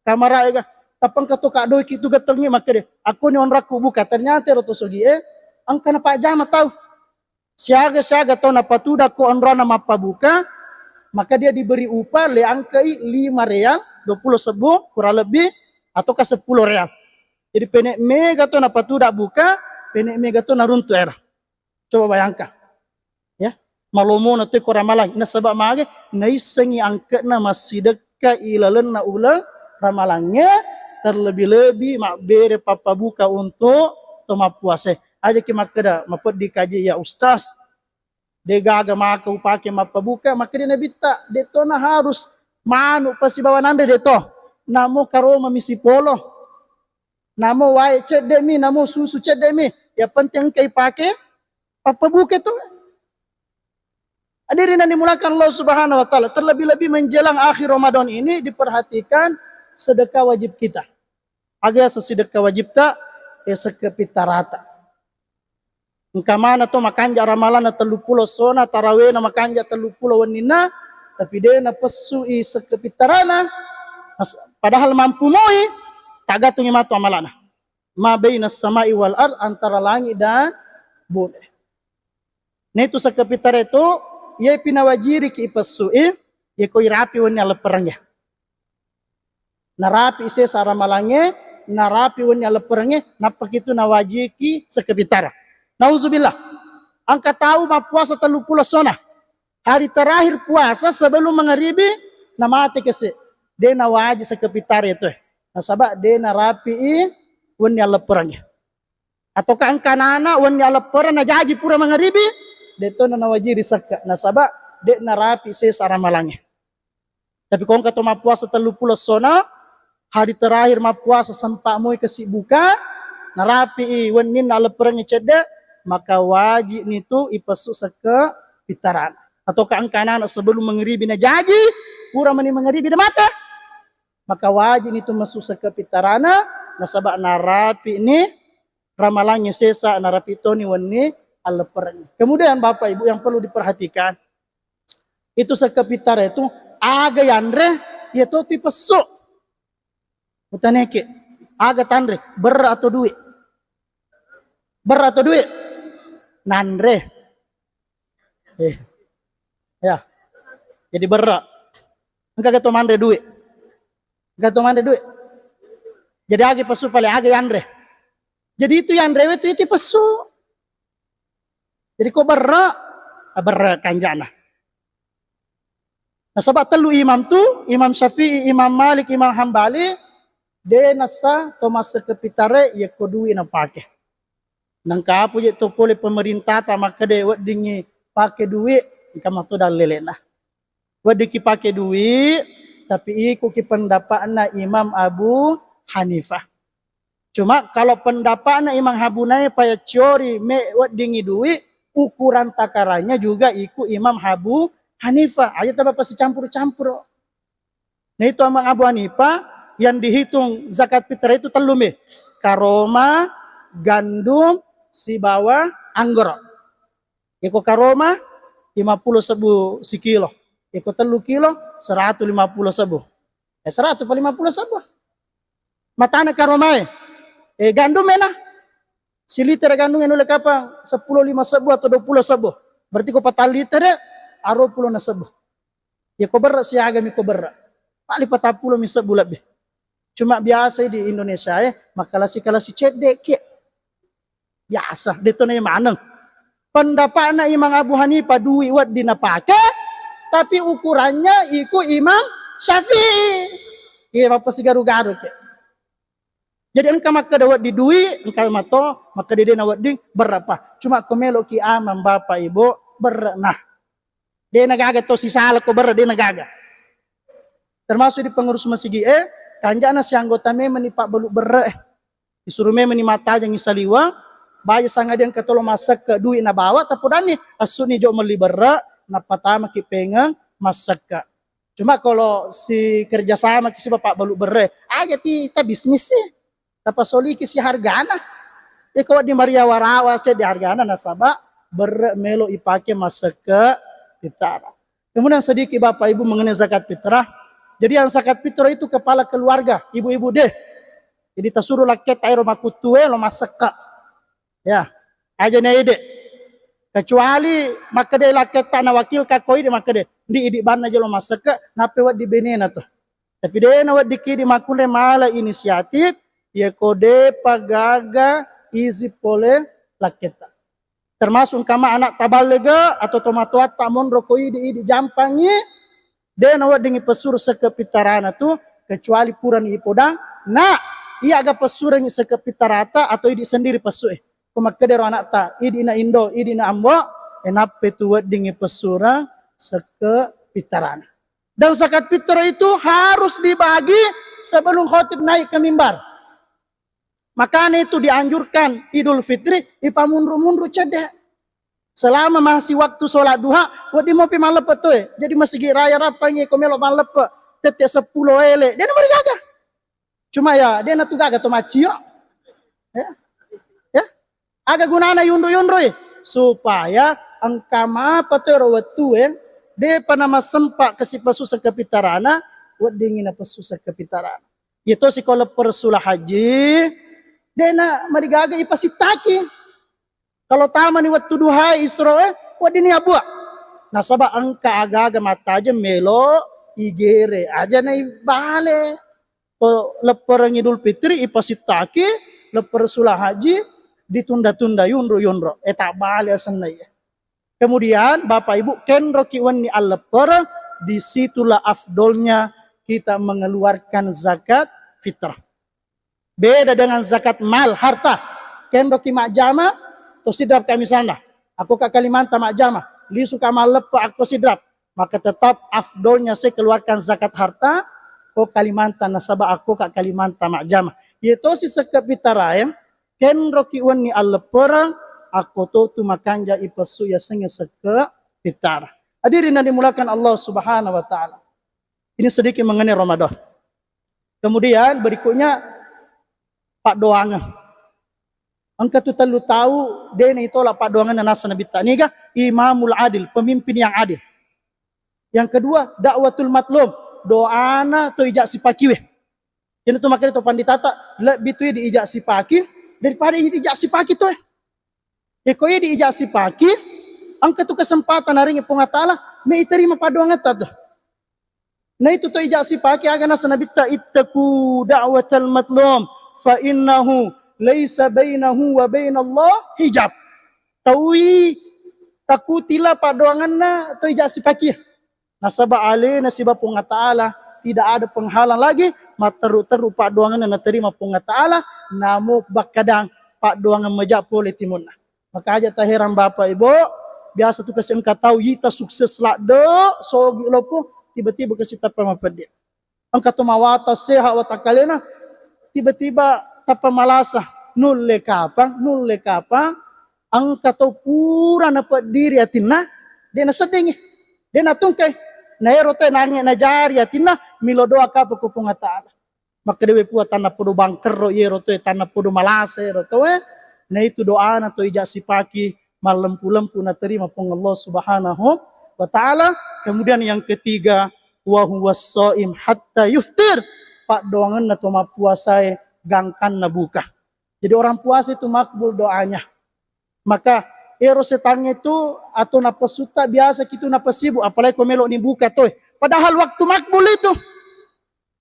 kamara ega, tappa engka to kadoi ki tu gettongi makkeda, "Aku ni onrakku buka." Ternyata ero to sogi e engka na pajama tau. Siaga-siaga tau napatuda ko onrona mappabuka, maka dia diberi upah, le angkai lima real, dua puluh sebbu kurang lebih, ataukah sepuluh real. Jadi pene' mega to napatuda buka, pene' mega to naruntu era. Coba bayangkan. Ya, malomona tu ko ramalang. Nasaba mage, naissengi angke'na massidekka ilalenna uleng ramalangnge, terlebih-lebih mabbere pappabuka untuk to mappuase. Aja ki makkeda, "Mapeddi kaji ya Ustaz, de' gaga maka upake mappabuka." Makkeda Nabitta, "De' to na harus manu pasibawa nanre, de' to. Namo karoma mi sipolo. Namo wae cedde' mi, namo susu cedde' mi. Yang penting engka ipake pappabuka tu." Hadirin yang dimuliakan Allah Subhanahu wa Ta'ala, terlebih-lebih menjelang akhir Ramadan ini diperhatikan sedekah wajib kita. Aga yaseng sidekka wajibta, eh, sekkepitarata. Engka mana to makanja ramalanna telluppulo essona, tarawena makanja telluppulo wenninna, tapi de napessui sekkepitarana. Nas-, padahal mampu moi, tagatungi matu amalana. Ma baina samai wal ard, antara langit dan bumi. Naitu sekkepitara itu, iyapi nawajiriki ipessui, iyako irapi wenni alleppereng ya. Narapi sesa ramalangnge, narapi wenni allepperengnge, nappa kitu nawajiki sekkepitara. Nauzubillah. Engka tau mappuasa telluppulo essona. Hari terakhir puasa sebelum mangaribi, namate kese. De nawaji sekkepitara itu. Nasaba de narapi wenni allepperengnge. Ataukah engka anana wenni alleppereng najaji pura mangaribi, de to nawajiri sekka. Nasaba de narapi sesa ramalangnge. Tapi ko engka to mappuasa telluppulo essona, hari terakhir mappuasa sempa moi kesibukan, narapi'i wenninna alepperengnge cedde, maka wajib nitu ipessu sekke pittarana. Ataukah engka anak-anak sebelum mengeribi najaji, pura meni mengeribi de mate, maka wajib nitu messu sekke pittarana, nasaba narapi'ni ramalangnge sesa, narapi toni wenni allepperengnge. Kemudian Bapak Ibu yang perlu diperhatikan, itu sekke pittara itu aga yanre, iya to tu ipessu. Utaneke, aga tanre, berre atau duit? Berre atau duit? Nanre. Eh. Ya. Jadi berre. Engka ga to manre duit? Engka to manre duit? Jadi aga ipessu pale, aga yanre. Jadi itu yanre we tu itu ipessu. Jadi ko berre, ah, berre kanjana. Nasaba tellu imam tu, Imam Syafi'i, Imam Malik, Imam Hambali, de nassa to massekke pittare yakko duit napake. Nengka apa je to pole pemerintah ta makkeda weddingngi pake duit, engka mato dallelena. Weddikki pake duit, tapi ikuki pendapatna Imam Abu Hanifah. Cuma kalau pendapatna Imam Abu Hanifah ya ciori me weddingngi duit, ukuran takarannya juga iku Imam Abu Hanifah. Aja taba pasti campur-campur. Nah, itu Imam Abu Hanifah yang dihitung zakat fitrah itu tellu me. Karoma, gandum, sibawa anggoro. Iko karoma, lima puluh sebbu sikilo. Iko tellu kilo, seratus lima puluh sebbu. Eh, seratus apa lima puluh sebbu? Matana karomae. Eh, gandum mena. Siliter gandum nulle kapang seppulo lima sebbu atau dua puluh sebbu. Berarti ko patang liter, aruwa pulona sebbu. Ya ko berre siaga mi ko berre. Paling patang puluh mi sebbu lebih. Cuma biasa di Indonesia, eh, makalasi-kalasi cedde ki. Biasa, de to nai maneng. Pendapatna Imam Abu Hanifah duit wedding napake, tapi ukurannya iku Imam Syafi'i. Iya, mappasigaru-garu ke. Jadi engka makkeda wedding duit, engka mato makkeda de na wedding berapa. Cuma ko meloki aman Bapak Ibu, berre nah. De na gaga to sisala ko berre, de na gaga. Termasuk di pengurus masigi e, kanjana si anggota memang ni pabbalu berre e. Disuruh memang ni mattajengi saliweng, baja sangadi engka tolo massekke duit nabawa, tapodanni essuni jo melli berre, nappatamaki pengeng massekke. Cuma kalau si kerja sama ki si bapak balu berre, aja ti ta bisnis sih. Tapasoliki si hargana. Iko wedding mariawa-rawa cedde hargana nasaba berre melo ipake massekke pitara. Kemudian sedikit Bapak Ibu mengenai zakat fitrah. Jadi yang zakat fitrah itu kepala keluarga, ibu-ibu deh. Jadi tasuruh lakketta ero makuttue lo massekke. Ya, aja na ide. Kecuali makkeda lakketta na wakil ka ko ide makkeda, ndi idi banna jolo massekke, nappe wedding benena to. Tapi de na wedding ki idi makkunre mala inisiatif, ya ko depa gaga izin pole lakketta. Termasuk engka ma anak taballega atau tomatoatta monro ko idi, idi jampangi, de na weddingi pessureng sekke pittarana tu, kecuali purani ipodang, na iya aga pessurengi sekke pittarata atau idi sendiri pessu e. Ko makkeda ro anakta, idi na indo, idi na ambo, e nappe tu weddingi pessureng sekke pittarana. Dan zakat fitrah itu harus dibagi sebelum khotib naik ke mimbar. Makanya itu dianjurkan Idul Fitri ipamunru-munru cedde. Selama masih waktu sholat duha, wedding mopi malleppe toe. Jadi masigi raya rappangi ko melo malleppe tette seppulo ele. De na marigaga. Cuma ya, de na tu gaga to maccio. Ya. Ya. Aga gunana yunru-yunrui? Supaya engka mapa to ero wettue, depa namassempa kasi pessu sekke pittarana, weddingi napessu sekke pittarana. Iya tosi ko leppere sula haji, de na marigaga ipasittaki. Kalau tamani wettu duha isroe, weddinni abua. Nasaba engka aga-aga mattajeng melo igere, aja na ibale. Ko leppereng Idul Fitri ipasittaki, leppere sula haji ditunda-tunda, yunro-yunro. Eh, tabbale asenna iya. Kemudian Bapak Ibu, kenroki wenni alleppereng, disitulah afdolnya kita mengeluarkan zakat fitrah. Beda dengan zakat mal, harta. Kenroki majjama to Sidrap ka misalna. Akko ka Kalimantan majjama, lisu ka malleppe akko Sidrap. Maka tetap afdolnya saya keluarkan zakat harta. ko Kalimantan, nasaba akko ka Kalimantan majjama. Iye tosi sekke pitaraeng, kenroki wenni alleppereng, akko to tu makanja ipessu yasengnge sekke pitara. Hadirin yang dimuliakan Allah Subhanahu wa Ta'ala. Ini sedikit mengenai Ramadan. Kemudian berikutnya, paddoangeng. Engka tu tellu tau de naitola paddoangenna naseng Nabitta. Niga? Imamul adil, pemimpin yang adil. Yang kedua, da'watul matlum, doana to ija sipakiwe. Iyanatu makkeda to panditata, lebbi tu diija sipaki daripada diija sipaki to. Eko iya diija sipaki, engka tu kesempatan narengngi Puang Allah Ta'ala, me iterima paddoangetta tu. Na itu to ija sipaki, aga naseng Nabitta, "Ittaqu da'watal matlum, fa innahu laisa bainahu wa bainallah hijab." Taui, takutila paddoangenna to ija sipaki. Nasaba alena siba Puang Allah Ta'ala, tidak ada penghalang lagi, matteru-teru paddoangenna naterima Puang Allah Ta'ala, namo bakkadang paddoangeng maja pole timunna. Maka aja taherang Bapak Ibu, biasa tu kasi engka tau yita sukses ladde, sogi loppo, tiba-tiba kasi tappa mapeddi. Engka to mawatang sehat watakkalena, tiba-tiba tappa malasa, nulle kapang, nulle kapang, engka to pura napeddiri atinna, de naseddingi, de natungkai. Na ero te nange najari atinna, milo doa kapang ko Puang Allah Ta'ala. Makkedawe Puang, tanna podo bangkerro iyero toe, tanna podo malasa ero toe. Na itu doana to ija sipaki mallempu-lempu naterima Puang Allah Subhanahu wa Ta'ala. Kemudian yang ketiga, wa huwa shaim hatta yuftir. Paddoangenna to mappuasae gangkanna buka. Jadi orang puasa itu makbul doanya. Maka ero setangnge itu atau napesutta biasa kitu napasibu, apalagi ko melo ni buka toe. Padahal waktu makbul itu.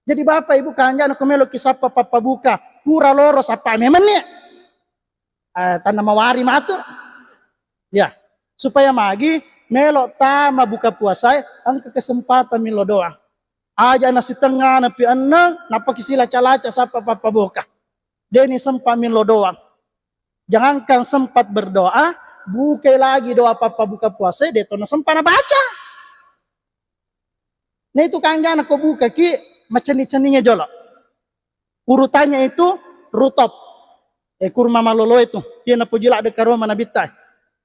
Jadi Bapak Ibu, kanjana ko melo ki sappa pappabuka, pura loro sappa memenni. Eh, tanna mawari matu. Ya, supaya magi melo tama buka puasae, engka kesempatan milo doang. Aja nasitengnga napi enneng, napaki silaca-laca sappa pappabuka. Deni sempat milo doang. Jangankan sempat berdoa, bukai lagi doa pappabuka puasae, de to nasempa nabaca. Nah, itu kanjana ko buka ki, macenni-cenninge jolo. Urutannya itu rutop. Eh, kurma malolo itu. Iya napoji ladde karoma Nabitta.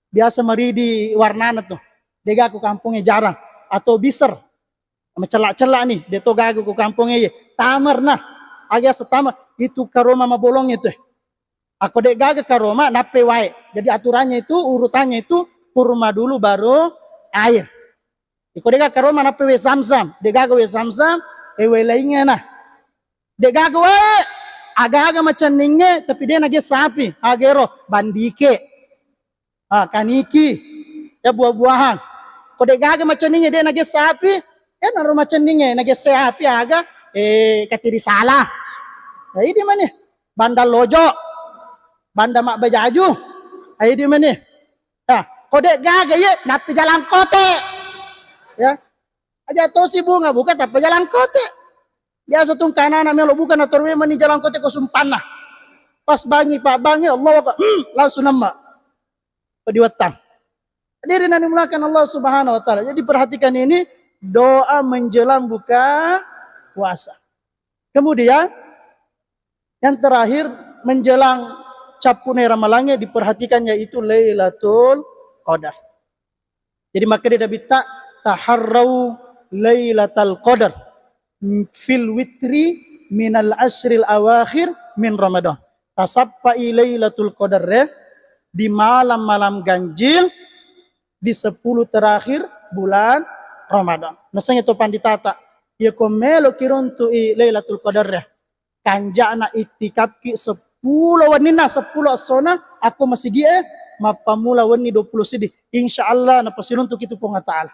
Biasa maridi warnana tu. Dega ko kampongnge jarang. Atau biser. Macella-cella ni, de to gaga ko kampongnge ye. Tamar nah. Aga asa tamar, itu karoma mabolong itu. Ako de gaga karoma, nappe wae. Jadi aturannya itu, urutannya itu kurma dulu baru air. Iko de gaga karoma, nappe wae Zamzam. De gaga wae Zamzam, eh, wae laingnge nah. De gaga wae, aga-aga macenningnge, tapi de nagessa api. Agero, bandike. Ah, kaniki. Ya, buah-buahan. Ko de gaga macenningnge, de nagessa api. Ya, naro macenningnge, nagessa api aga. Eh, katiri sala. Ya, idi mani. Bandang lojo. Bandang mabbajaju. Ah, idi mani. Nah, ko de gaga ye, nappi jalangkote. Ya. Aja tosi bunga buka tappa jalangkote. Biasa tu engka anak-anak melo buka natorwe mani jalangkote ko sumpanna. Pas bangi, pabbangi, Allahu Akbar, hmm, langsung nemma. Padiwattang. Hadirin yang dimuliakan Allah Subhanahu wa Ta'ala. Jadi perhatikan ini, doa menjelang buka puasa. Kemudian yang terakhir, menjelang cappune Ramalangnge diperhatikan, yaitu Lailatul Qadar. Jadi makkeda Nabitta, "Taharrau Lailatal Qadar fil witri minal ashril awakhir min Ramadan." Tasappai Lailatul Qadar di malam-malam ganjil di sepuluh terakhir bulan Ramadan. Nasengnge to panditata, iya ko melo kiruntu'i Lailatul Qadar, kanjana iktikafki seppulo wenninna, seppulo essona, akko masigi'e, mappamula wenni duappulo siddi. Insya Allah, napasiruntuki tu Puang Allah Ta'ala.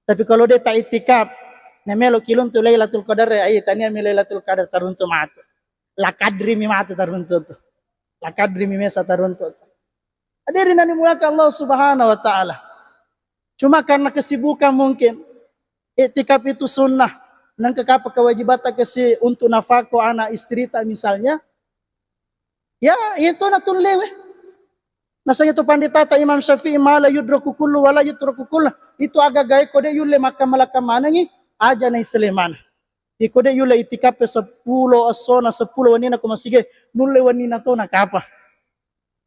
Tapi kalau de ta iktikaf, na melo kiluntu Lailatul Qadar, ai, tania mi Lailatul Qadar taruntu matu. La kadri mi matu taruntu tu. La kadri mi mesa taruntu tu. Hadirin yang dimuliakan Allah Subhanahu wa Ta'ala. Cuma karena kesibukan mungkin, iktikaf itu sunnah. Nengka kapa kewajibatta kasi untuk nafako anak istrita misalnya. Ya, itu na tullewe. Naseng itu panditata Imam Syafi'i, "Ma la yudraku kullu wa la yutraku kullu." Itu aga-agae ko de yulle makkamala-kammanengi, aja na islemana. Iko de' yulle itikaf e seppulo essona, seppulo wenninna ko masigi e, nulle wenninna to na kapa.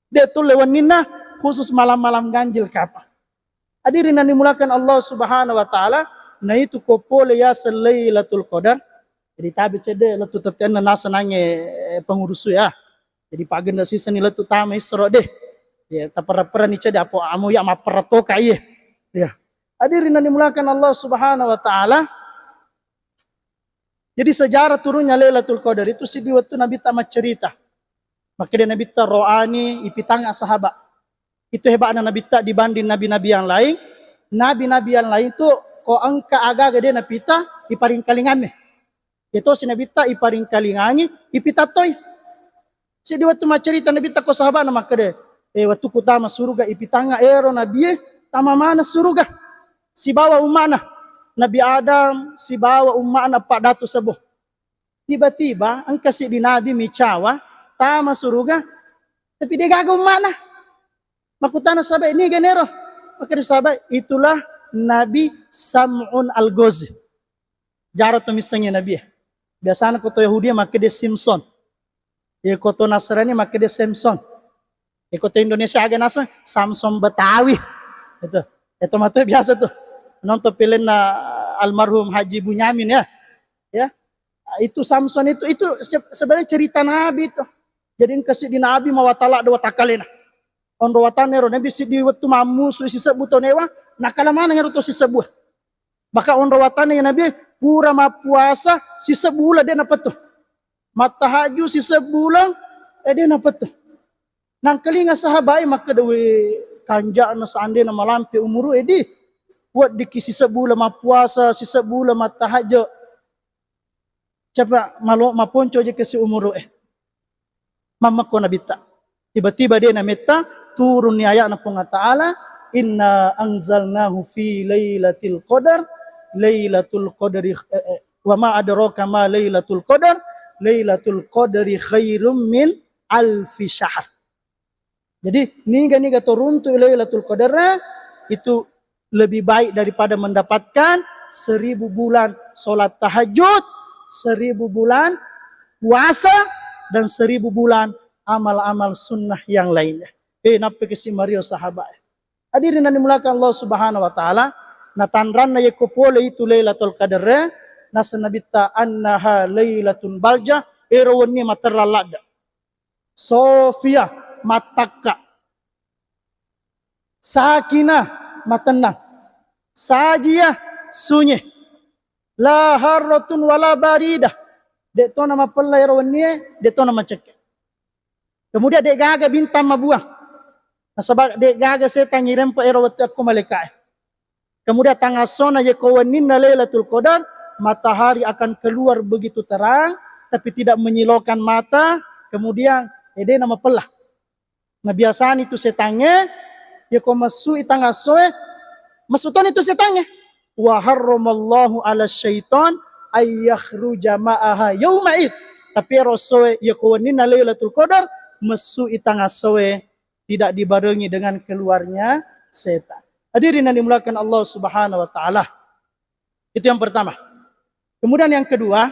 De' tulle wenninna, khusus malam-malam ganjil kapa. Hadirin yang dimuliakan Allah Subhanahu wa Ta'ala, na itu ko pole yaseng Lailatul Qadar. Jadi tabe cedde lettu tetteanna naseng nangnge, eh, pengurusu ya. Jadi pagenda siseng ni lettu tama Isra de. Ya, taperra-perra ni cedde apa amu ya mapperra toka iye. Ya. Hadirin yang dimuliakan Allah Subhanahu wa Ta'ala. Jadi sejarah turunnya Lailatul Qadar itu siddi wettu Nabitta maccerita. Makkeda Nabitta, "Ro'ani ipitanga sahaba." Itu hebatnya Nabitta dibanding nabi-nabi yang lain. Nabi-nabi yang lain tu ko engka aga-aga de napita, iparingkalinganni. Iyatosi Nabitta iparingkalingangi, ipitattoi. Siddi wettu maccerita Nabitta ko sahabana makkeda, "Eh, wettu ku tama suruga ipitanga ero nabie, tama mana suruga sibawa ummana. Nabi Adam sibawa ummana empat ratus sebbu. Tiba-tiba engka siddi nabi micawa tama suruga, tapi de gaga ummana." Makkutana sahabat, "Niga nero?" Makkeda sahabat, "Itulah Nabi Sam'un Al-Ghozi." Jara to missengngi nabi e. Biasana ko to Yahudi makkeda Simpson. Ye ko to Nasrani makkeda Samson. Ye ko to Indonesia aga naseng Samson Betawi. Itu. Itu matu biasa tuh. Nonton filmnya almarhum Haji Bunyamin ya. Ya. Itu Samson itu itu se- sebenarnya cerita nabi itu. Jadi engka siddi nabi mawatala dua takalena. Onro watanna ero nabi siddi wettu mammusu sisebbu tau newa, nakala maneng ero to sisebbu. Bahkan onro watanna ya nabi pura mappuasa sisebbu uleng de napettu. Mattahajju sisebbu uleng, eh, de napettu. Nangkalinga sahabai makkeda, "We, kanja'na seandainya malampe umuru edi, weddikki sisebbu uleng mappuasa, sisebbu uleng mattahajju." Coba malo maponco je kasi umuru eh. Mammekko nabitta. Tiba-tiba de nametta turunni ayatna Puang Ta'ala, "Inna anzalnahu fi lailatul qadar, lailatul qadri, eh, eh, wa ma adraka ma lailatul qadar, lailatul qadri khairum min alfi syahr." Jadi, niga-niga to runtu Lailatul Qadar itu lebih baik daripada mendapatkan seribu bulan sholat tahajud, seribu bulan puasa, dan seribu bulan amal-amal sunnah yang lainnya. Eh, nappe kesi mario sahabat. Hadirin yang dimuliakan Allah Subhanahu wa Ta'ala, natanranna yekko pole itu Lailatul Qadar, nasa nabitta annaha lailatun baljah, ero wenni materrang ladde. Sofia, mattakka. Sakinah, matennang. Sajiyah, sunyi. La harratun wala baridah. De tona mapella ero wennie, de tona macekke. Kemudian de gaga bintang mabuang. Nasaba de gaga setang irempe ero wettu akko malaikae. Kemudian tangassona yeko wenninna Lailatul Qadar, matahari akan keluar begitu terang, tapi tidak menyilaukan mata, kemudian edena mapella. Nabiasani tu setangnge, yeko messui tangassoe, messu toni tu setangnge. Wa harramallahu ala syaitan ayyakhruja ma'aha yauma id. Tapi ero essoe, yeko wenninna Lailatul Qadar, messui tangassoe, tidak dibarengi dengan keluarnya setan. Hadirin yang dimuliakan Allah Subhanahu wa Ta'ala. Itu yang pertama. Kemudian yang kedua,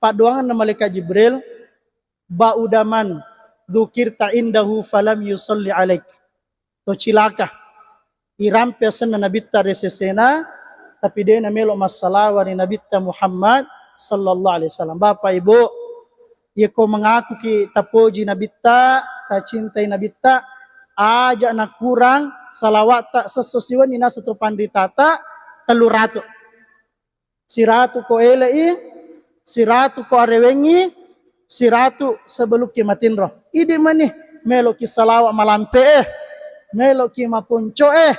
paddoangenna malaikat Jibril, "Ba'udaman dzukirta indahu falam yusalli alaik." To cilaka. Irampe asenna Nabitta ri sesena, tapi de namelo massalawa ri Nabitta Muhammad sallallahu alaihi wasallam. Bapak Ibu, yeko mengakuki tapoji Nabitta, tacintai Nabitta, aja nakurang salawatta sesso siwenni nasa to panritata tellu ratu. Siratu ko ele'i, siratu ko arewengngi, siratu sebelumki matinro. Idi mani meloki salawa malampe e, meloki maponco e,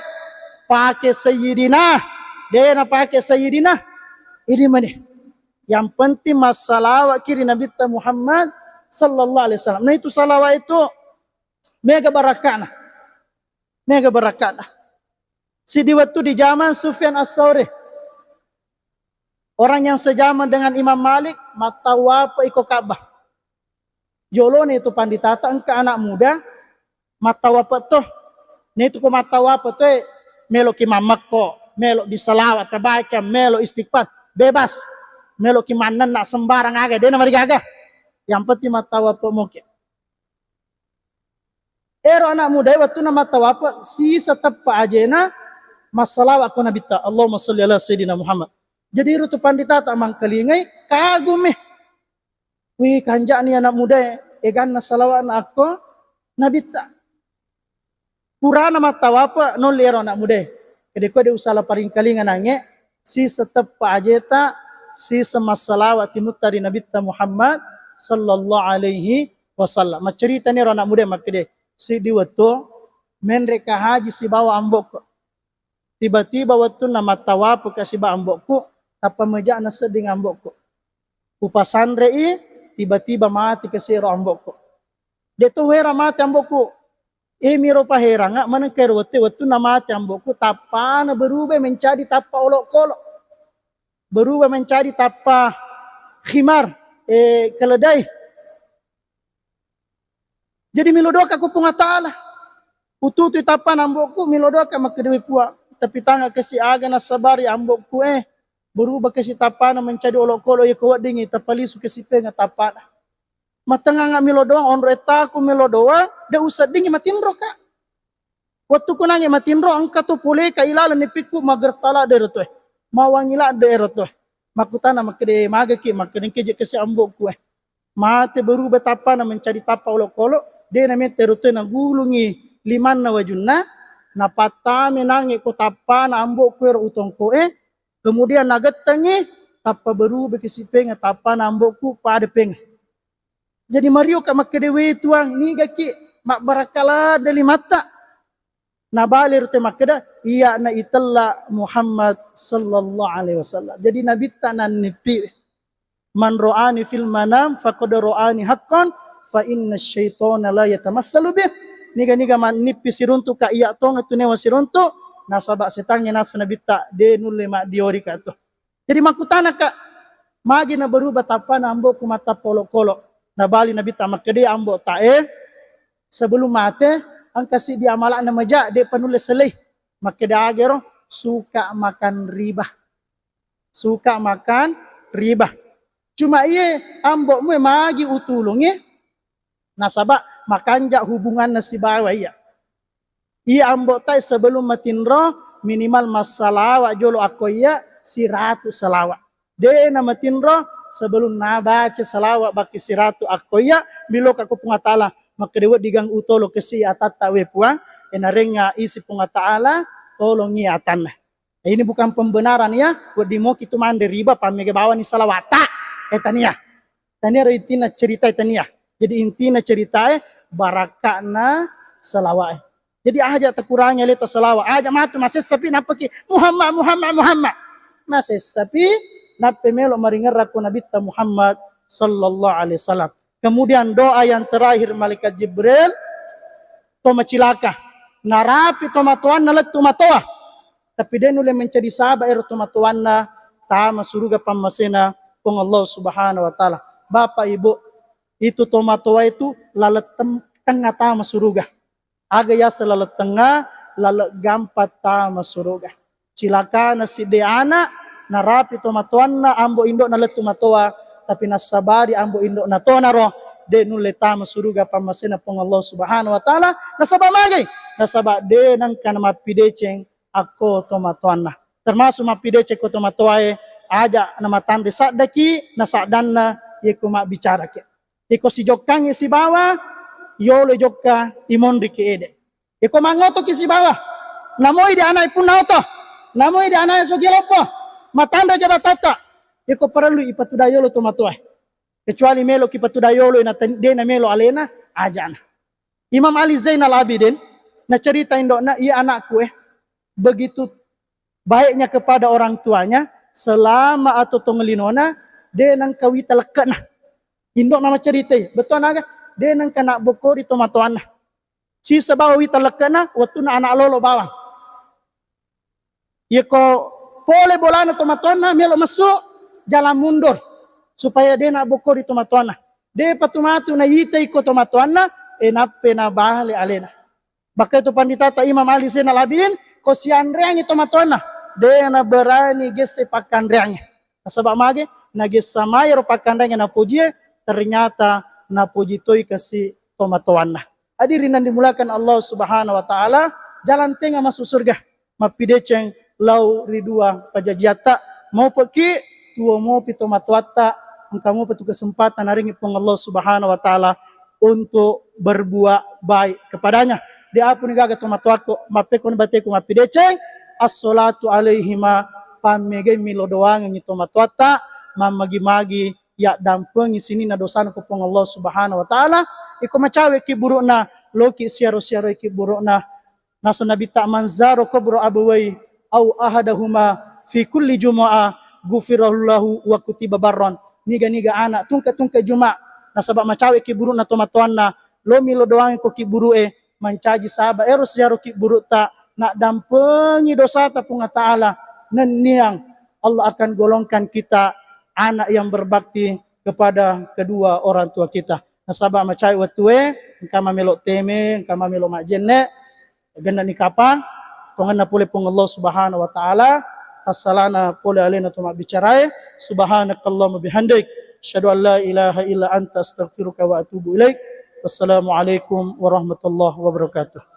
pake sayyidina, dena pake sayyidina. Idi mani. Yang penting massalawa ki ri Nabitta Muhammad sallallahu alaihi wasallam. Nah, itu salawa itu mega barakana. Mega barakana. Sidi wettu di zaman Sufyan As-Sauri. Orang yang sejaman dengan Imam Malik, mattawape iko Ka'bah. Jolone itu panditata engka anak muda, mattawape to. Nitu ko mattawape to, eh, melo ki mammekko, melo bisalawa tabaca, melo istighfar, bebas. Meloki mannenna sembarang aga, de namarigaga. Yang penting mattawape moke. Ero anak mudae wettunna mattawape, sisa teppa ajena massalawa ko Nabitta, Allahumma salli ala Sayyidina Muhammad. Jadi ero tu panditata mangkalingai kagumi. Wih, kanja'ni anak mudae, eganna salawa'na akko Nabitta. Purana mattawape, nolli ero anak mudae. Jadi ko de usala paringkalinga nange, sisa teppa ajeta, sisa massalawa timutta ri Nabitta Muhammad sallallahu alaihi wasallam. Macceritani ero anak mudae makkede, siddi wettu, menreka haji sibawa ambokku. Tiba-tiba wettunna mattawape ka siba ambokku, tappa meja'na sedding ambokku. Upasanrei, tiba-tiba mati kasi ero ambokku. De to hera mati ambokku. E miro paheranga, manengka ero wette, wettunna mati ambokku, tappana berubah menjadi tappa olokolo. Berubah menjadi tappa khimar, eh, keledai. Jadi melo doaka ko Puang Allah Ta'ala. Ututui tappana ambokku, melo doaka makkeda, we Puang, tapi tanga kasi aga nasabari ambokku, eh. Berubah kasi tappana menjadi olokolo, iya ko weddingi tapalisu kasi penga tappana. Matenganga melo doang, onro ettaku melo doang, de useddingi matinroka. Wettu kunangi matinro, engka to poleka ilaleng nipikku magertala de ero toe. Mawangi ladde ero toe. Makkutana makkede, magaki, makkede, engka je kasi ambokku, eh. Mate berubah tappana menjadi tappa olokolo, de nametta ero toe nagulungi limanna wajunna, napattame nange ko tappana ambokku ero utongko e, kemudian nagettengi tappa berubah kasi penga tappana ambokku pada penga. Jadi marioka makkede, we Tuang, nigaki mabbarakka ladde limatta. Nabale rute makkeda, iyana itella Muhammad sallallahu alaihi wasallam. Jadi Nabitta nannippi, "Man ra'ani fil manam faqad ra'ani haqqan, fa inna syaitana la yatamatsalu bih." Niga-niga mannippi siruntu ka iya tonga tu newa siruntu, nasaba setangnge nasa Nabitta, de nulle maddiori ka tu. Jadi makkutanaka, magi na berubah tappana ambokku mattappa olokolo. Nabali Nabitta makkede, ambotta e, sebelum mate, engka siddi amala'na maja, de'pa nulle selei. Makkeda agero, suka makan riba. Suka makan riba. Cuma iye ambo'mu e magi utulungi, nasaba makanja hubunganna sibawa iya. Iya ambo'ta e sebelum matinro minimal massalawa jolo akko iya siratu salawa. De na matinro sebelum nabaca salawa bakki siratu akko iya, biloka ko Puang Ta'ala, makkede, wedding gang utolo kesi atatta we Puang, e narenga isi Puang Ta'ala tolongi atanna. Ini bukan pembenaran ya, wedding moki tu mande riba pammega bawani salawata. E tania. Tania ro intina cerita e tania. Jadi intina cerita e barakka'na salawat e. Jadi aja takurangi aleta salawat, aja matu masessapi nappaki Muhammad, Muhammad, Muhammad. Masessapi nappe melo maringerrakko Nabitta Muhammad sallallahu alaihi wasallam. Kemudian doa yang terakhir malaikat Jibril, to macilaka. Narapi to matoanna lettu matoa. Tapi de nulle mencadi saba ero to matoanna tama suruga pammasena Puang Allah Subhanahu wa Ta'ala. Bapak Ibu, itu to matoa itu laleng tem-, tengnga tama suruga. Aga yaseng laleng tengnga, laleng gampa tama suruga. Cilakana sidde ana, narapi to matoanna ambo indo'na lettu matoa, tapi nassabari ambo indo'na tonaro, de nulle tama suruga pammasena Puang Allah Subhanahu wa Ta'ala. Nasaba magai? Nasaba de nengka namappideceng akko to matoanna. Termasuk mappideceng ko to matoae, aja namatanre saddaki nasaddanna yeko mabbicaraki. Iko sijokkangngi sibawa, yolo jokka imonriki ede. Iko mangotoki sibawa, namoi di anai punna oto, namoi di anai sogi loppo, matanre jabatatta. Iko parellu ipatuda yolo to matoa. Kecuali meloki patuda yolo na ten-, de na melo alena, ajana. Imam Ali Zainal Abidin, nacerita indo'na, iya anakku eh, begitu baiknya kepada orang tuanya, selama atau tong linona, de nengka wita lekke'na. Indo'na maceritai, betul naga, de nengka nabbokori to matoanna. Sisa bawa wita lekke'na, wettunna anak lolo bawang. Yeko pole bolana to matoanna, melo messu, jalan mundur. Supaya de nabbokori to matoanna. De patu matu na ita iko to matoanna, e nappe na bale alena. Bakka itu panditata Imam Ali Zainal Abidin, ko sianreangngi to matoanna, de na berani gesse pakkanreangnge. Nasaba mage, nagessa mai ro pakkanrengeng napojie, ternyata napoji toi kasi tomatoanna. Hadirin yang dimuliakan Allah Subhanahu wa Ta'ala, jalan tengah masuk surga. Mappideceng lao ri dua pajajiatta, maupeki tuo mopi tomatoatta, engka mopa tu kesempatan naringi Puang Allah Subhanahu wa Ta'ala untuk berbuat baik kepadanya. Di apuni gaga tomatoakko, mappekko ni bateku mappideceng, as-salatu alaihima, pammegai milo doangengi tomatoatta, mammagi-magi yaddampengi sininna dosana ko Puang Allah Subhanahu wa Ta'ala. Iko macaweki buru'na, loki siaro-siaroiki buru'na. Nasa Nabitta, "Man zaro kubro abawai au ahadahuma fi kulli jumu'ah gufirallahu wa kutiba barron." Niga-niga anak tungke-tungke Juma, nasaba macaweki buru'na tomatoanna, lomi lo doangeng koki buru'e, mancaji saba ero siaroki buru'ta, naddampengi dosata Puang Ta'ala, nenniang Allah akan golongkan kita anak yang berbakti kepada kedua orang tua kita. Nasaba macai wettue, engka mamelo teme, engka mamelo majjenne, gennani kapang, tongenna pole Puang Allah Subhanahu wa Ta'ala, tassalana pole alena to mabbicarae. Subhanakallahumma bihamdik, asyhadu an la ilaha illa anta, astaghfiruka wa atubu ilaik. Wassalamualaikum warahmatullahi wabarakatuh.